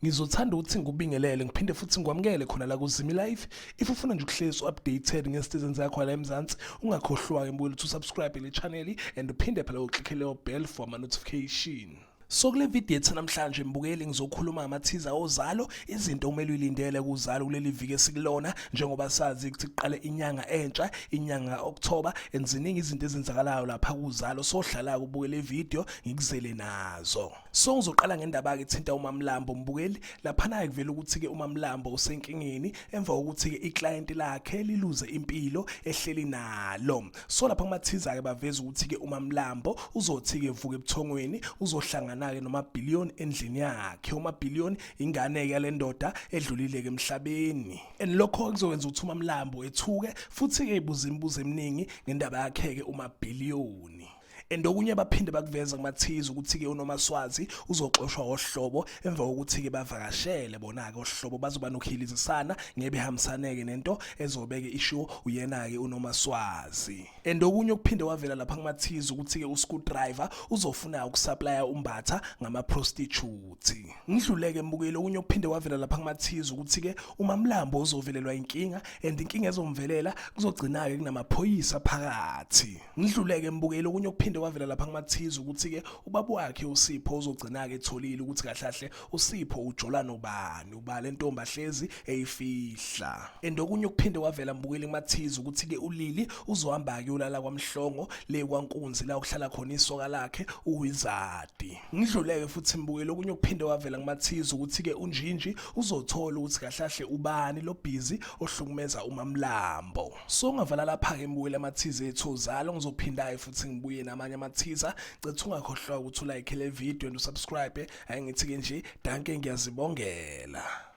Ngizothanda ukuthi ngikubingelele ngiphinde futhi ngikwamukele khona la kuZimi Live. If ufuna nje ukuhlezi updated ngezinto ezenzeka khona la eMzansi, ungakhohlwa-ke mbukeli ukuthi usubscribe le channel and uphinde phela uclicke leyo bell for ama-notification. So kule video yethu namhlanje mbukeli ngizokhuluma ngamathiza ozalo, izinto okumele uyilindele kuzalo kuleli viki esikulona njengoba sazi ukuthi kuqale inyanga entsha, inyanga ka-October and ziningi izinto ezenzakalayo lapha kuzalo. So hlala ubuke le video ngikuzele nazo. So ngizoqala ngendaba-ke ethinta uMamlambo mbukeli. Laphana-ke kuvela ukuthi-ke uMamlambo usenkingeni emva kokuthi-ke iklayenti lakhe liluze impilo ehleli nalo. So lapha kumathiza-ke baveza ukuthi-ke uMamlambo uzothi-ke vuka ebuthongweni uzohlangana-ke noMabhiliyoni endlini yakhe. UMabhiliyoni ingane-ke yale ndoda edlulile-ke emhlabeni. And lokho kuzokwenza ukuthi uMamlambo ethuke futhi-ke ibuza imibuzo eminingi ngendaba yakhe-ke uMabhiliyoni. And okunye baphinde bakuveza kumathiza ukuthi-ke uNomaswazi uzoxoshwa ohlobo emva kokuthi-ke bavakashele bona-ke ohlobo bazoba nokuhilizisana ngeke behambisaneke nento ezobeke ishiwo uyena-ke uNomaswazi. And okunye okuphinde kwavela lapha kumathiza ukuthi-ke uscrewdriver uzofuna ukusaplaya uMbatha ngama-prostitute. Ngidluleke mbukeli okunye okuphinde kwavela lapha kumathiza ukuthi-ke uMamlambo uzovelelwa inkinga and inkinga ezomvelela kuzogcina-ke kunamaphoyisa phakathi. Ngidluleke mbukeli okunye okuphinde kwavela lapha kumathiza ukuthi-ke ubaba wakhe uSipho uzogcina-ke etholile ukuthi kahle kahle uSipho ujola nobani uba le ntombi ahlezi eyifihla. And okunye okuphinde kwavela mbukeli kumathiza ukuthi-ke uLili uzohamba-ke ulala kwaMhlongo le kwaNkunzi la okuhlala khona isoka lakhe uWizard. Ngidluleke futhi mbukeli okunye okuphinde kwavela kumathiza ukuthi-ke uNjinji uzothola ukuthi kahle kahle ubani lo busy ohlukumeza uMamlambo. So ngavala lapha-ke mbukeli amathiza ethu ozalo ngizophindayo futhi ngibuye namanye amathiza. Cethu ungakhohlwa ukuthi ulike le video and usubscribe. Ayi ngithi-ke nje danke ngiyazibongela.